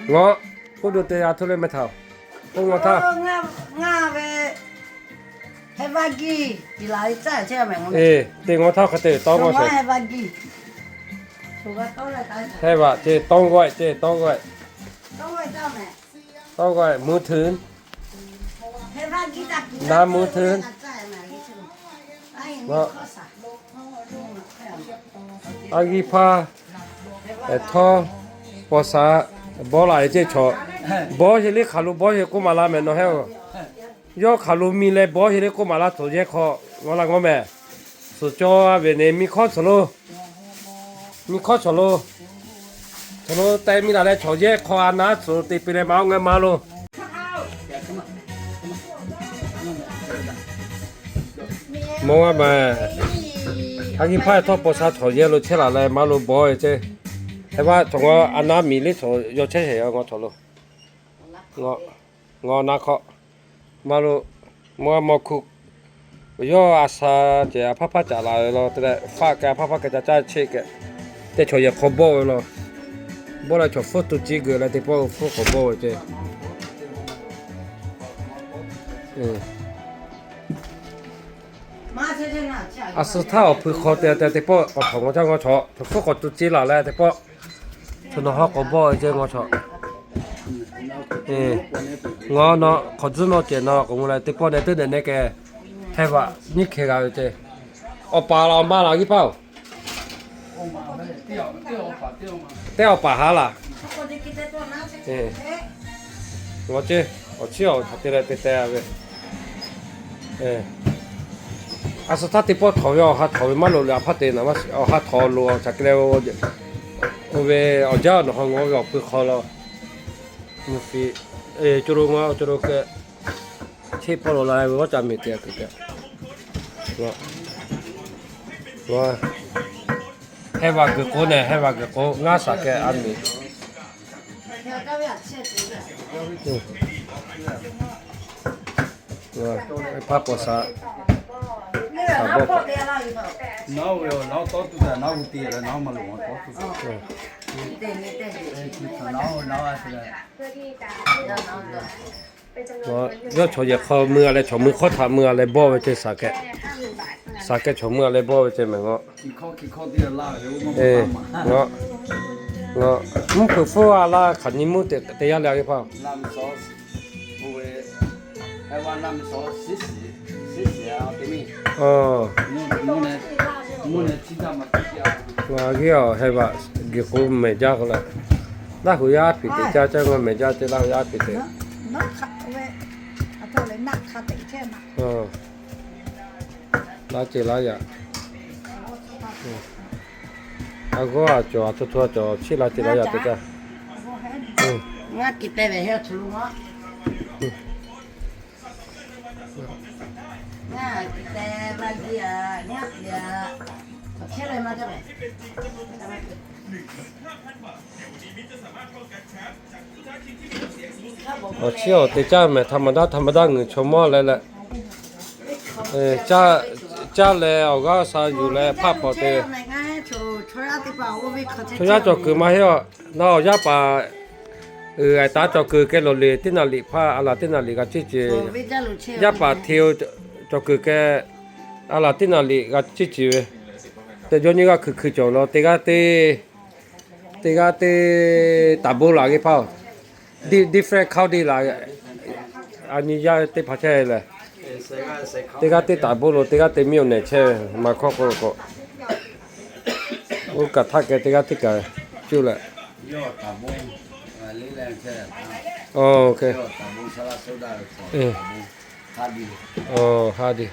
Ngaˬ k'oˆ do te a htoˇ le meh htaꞈ, k'oˆ ngaw htaˇ. Eˬ, te ngaw htaˇ hk'e te tawˇ g'awˆ sheˍ. Heh vaꞈ ce tawˇ g'awˆ ce tawˇ g'awˆ, tawˇ g'awˆ mui htui, naˉ mui htui. A g'i hpaˇ htawˇ, paw sha, bawˇ la e ce chaw, bawˇ he le hk'aˬ lo bawˇ he k'oˆ maˍ laˇ meh nawˬ heh oˬ. Yawˇ hk'aˬ lo mi leh bawˇ he le k'oˆ maˍ laˇ, tcuhˍ yehˇ hk'aw ngaˬ la ngawˇ meh. Suhˍ cawˇ ve ne mi hkawˇ chaw lo, mi hkawˇ chaw lo, chaw lo te mi laˬ leh chaw yehˇ hk'aw a naˉ tcuhˍ te piˇ leh maˇ oˇ ngaˬ maˇ lo. Mawˇ g'a meh. A g'i hpaˇ htawˇ paw sha chaw yehˇ lo chehˇ laˬ leh maˇ lo bawˇ ve ce. Heh vaꞈ chaw ngaˬ a naˉ miˬ le chaw yaw chehˇ sheˍ ngaˬ chaw lo. Ngaˬ na hk'aw maˇ lo, mawˇ g'a mawˇ hkuˆ yawˇ a sha ceh a hpaˇ hpaˇ caꞈ laˬ ve law te leh, faˆ keh a hpaˇ hpaˇ keh ca caˇ cheˆ keh, teˇ chaw yehˬ hk'aw bawˆ ve law. Bawˆ leh chaw hpfuhˇ tu ciˇ geuꞈ leh teˇ pawˆ hpfuhˇ k'awꞈ bawˆ ve ce. A suh htaˇ awˬ hpui hk'aw te te teˇ pawˆ k'awꞈ htawnˍ ngaw caˇ ngaw chaw, chaw hpfuhˇ k'awꞈ tu ciˇ laˬ leh teˇ pawˆ, chaw nawˬ hawˉ k'awꞈ bawˆ ve ce ngaw chaw. Ngaˬ nawˬ hk'awꞈ tcuhˉ nawˬ cehˬ nawˬ k'awꞈ mui leh teˇ pawˆ neh teˇ neh neh keh, heh vaꞈ nyiˇ hkeh g'a ve ce. Awˬ paˍ laˬ awˬ ma laˬ g'aˇ hpaˇ oˬ. Teˇ awˬ paˍ ha laˬ. Ngaˬ ce, awˬ chiˉ awˬ hk'aˬ te leh te te ve. A suh htaˇ teˇ pawˆ htawnˍ ve awˬ ha htawnˍ ve maˇ loꞈ leh a hpaˇ te naˬ maˇ shiˍ, awˬ ha htawnˍ loꞈ awˬ ca keh leh, oˇ ve awˬ jaˇ nawˬ ha ngaˬ ve awˬ hpui hk'aw law. Mvuhˇ fiˍ, co lo ngaˬ co lo keh, cheˇ pawˆ lo la ve awˬ ca miˬ te kuiˬ keh. Heh vaꞈ g'uiˬ k'o neh, heh vaꞈ g'uiˬ k'o ngaˬ shaˍ keh a miˬ. Hpaˇ paw sha, sha bawˆ. Yawˇ chaw yehˬ hk'aw mui a leh chaw mui hk'awˇ htaꞈ mui a leh bawˆ ve ce shaˍ keh. Shaˍ keh chaw mui a leh bawˆ ve ce mehˬ ngaˬ. Ngaˬ, ngaˬ mvuhˇ hpeuꞈ hpfuhˇ a laˇ hk'aˬ nyi mvuhˇ te yaˇ leh a g'aˇ hpaˇ. Ngaˬ g'aˇ awˬ heh vaꞈ g'uiˬ k'o mehˬ jaˇ k'o leh, Laˇ huˍ yaˇ a hpeꞈ teꞈ caˇ caˇ ngaˬ mehˬ jaˇ ce Laˇ huˍ yaˇ a hpeꞈ teꞈ. Laˇ ce laˇ yaꞈ. A g'awˇ a cawˬ a hto hto a cawˬ chiˇ la ce laˇ yaꞈ te caˇ. Awˬ chiˉ awˬ te caˇ mehˬ ธรรมดา ธรรมดา ngaˬ hui chaw mawˇ leh leh, caˇ leh awˬ g'aˇ sha yuˬ leh hpaˆ hpaw te. Chaw yaˇ cawˬ kuiˬ maˇ heˆ a. Naˉ awˬ yaˇ paˍ uiˍ a taˍ cawˬ kuiˬ keh lawˬ liꞈ teˇ naˍ liꞈ hpaˇ a laˬ teˇ naˍ liꞈ g'a ciˇ ce. Yaˇ paˍ hteˇ cawˬ kuiˬ keh a laˬ teˇ naˍ liꞈ g'a ciˇ ce ve. Teˇ jawˇ nyiˇ g'aˇ hkui hkui cawˬ law teˇ g'aˇ teˇ, teˇ g'aˇ teˇ taˍ bon laˬ g'aˇ hpaˇ oˬ. Different county laˬ. A nyi yaˇ teˇ hpaˍ chehˇ lehˬ, teˇ g'aˇ teˇ taˍ bon lo teˇ g'aˇ teˇ miˇ awˬ nehˬ chehˇ ve maˇ hkawˇ k'o k'o, oˇ kaˬ htaˇ keh teˇ g'aˇ teˇ kaˬ cuˇ leh. Haˉ diˬ.